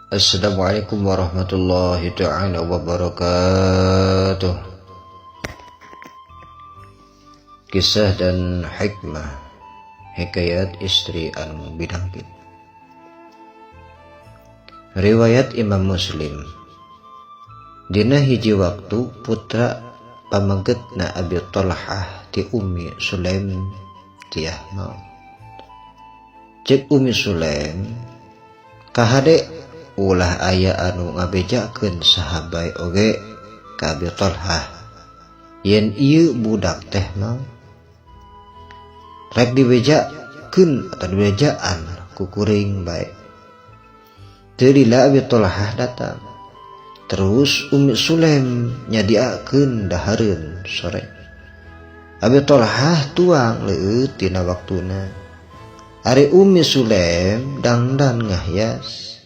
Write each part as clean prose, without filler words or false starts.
Assalamualaikum warahmatullahi taala wabarakatuh. Kisah dan hikmah hikayat istri anu binangkit. Riwayat Imam Muslim. Dina hiji waktu putra pamegetna Abi Talhah ti Ummi Sulaim tiah maut. Cek Ummi Sulaim kahade ulah aya anu ngabejakeun sahabai oge ka Abi Talhah yen ieu budak teh maot. Rek dibejakeun atau dibejaan ku kuring bae. Teu lila Abi Talhah datang. Terus Ummi Sulaim nyadiakeun dahareun sore. Abi Talhah tuang leueut tina waktuna. Ari Ummi Sulaim dangdan ngahias.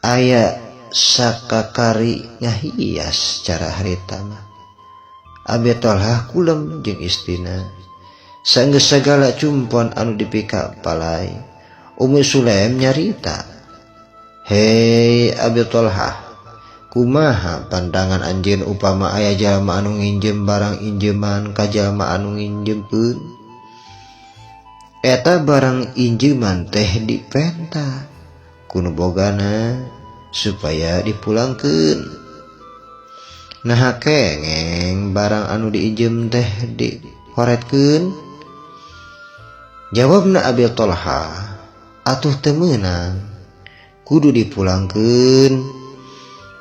Aya sakakari ngahias cara harita mah. Abi Talhah kulem jeung istrina. Saenggeus sagala cumpon anu dipika palai, Ummi Sulaim nyarita, "Hei Abi Talhah, kumaha pandangan anjeun upama aya jalma anu nginjem barang injeman ka jalma anu nginjemkeun? Eta barang injeman teh dipenta ku nu bogana supaya dipulangkeun. Naha kengeng barang anu diinjem teh dihoretkeun?" Jawabna Abi Talhah, "Atuh teu meunang, kudu dipulangkeun."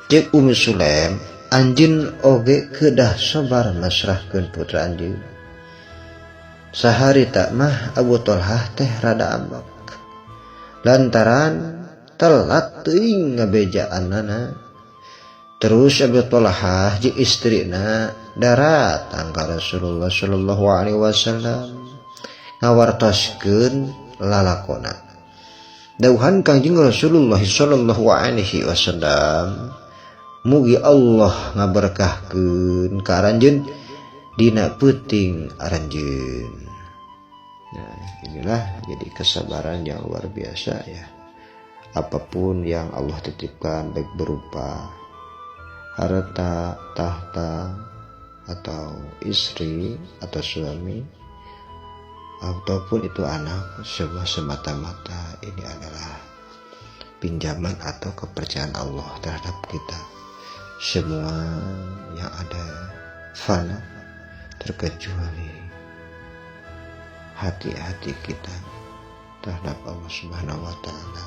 Cek Ummi Sulaim, "Anjeun oge kedah sabar masrahkeun putra anjeun." Saharita mah Abu Talhah teh rada ambek lantaran telat teuing ngabejaanana. Terus Abu Talhah jeung istrina daratang ka Rasulullah sallallahu alaihi wasallam ngawartoskeun lalakona. Dauhan Kangjeng Rasulullah sallallahu alaihi wasallam, "Mugi Allah ngaberkahkeun ka aranjeun dina peuting aranjeun." Nah, inilah jadi kesabaran yang luar biasa ya. Apapun yang Allah titipkan, baik berupa harta, tahta, atau istri atau suami, ataupun itu anak, semua semata-mata ini adalah pinjaman atau kepercayaan Allah terhadap kita. Semua yang ada fana terkecuali hati-hati kita terhadap Allah Subhanahu wa taala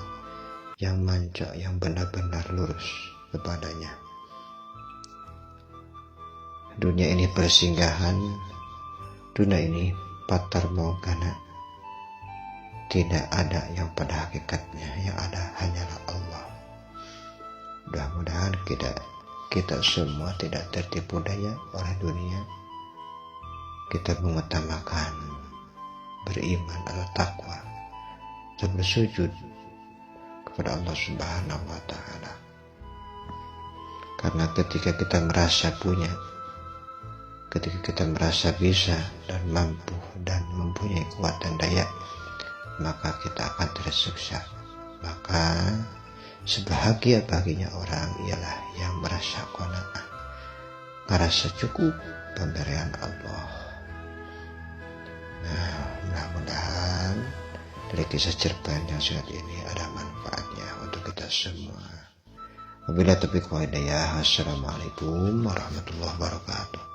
yang manca, yang benar-benar lurus kepadanya. Dunia ini persinggahan, dunia ini patar morgana. Tidak ada yang pada hakikatnya, yang ada hanyalah Allah. Mudah-mudahan kita semua tidak tertipu daya oleh dunia. Kita mengutamakan beriman atau takwa dan bersujud kepada Allah Subhanahu wa taala. Karena ketika kita merasa punya, ketika kita merasa bisa dan mampu dan mempunyai kuat dan daya, maka kita akan tersiksa. Maka sebahagia-bahagianya orang ialah yang merasa qanaah, merasa cukup pemberian Allah. Nah, mudah-mudahan dari kisah cerpen yang singkat ini ada manfaatnya untuk kita semua. Wabillahi taufiq wal hidayah. Wassalamualaikum warahmatullahi wabarakatuh.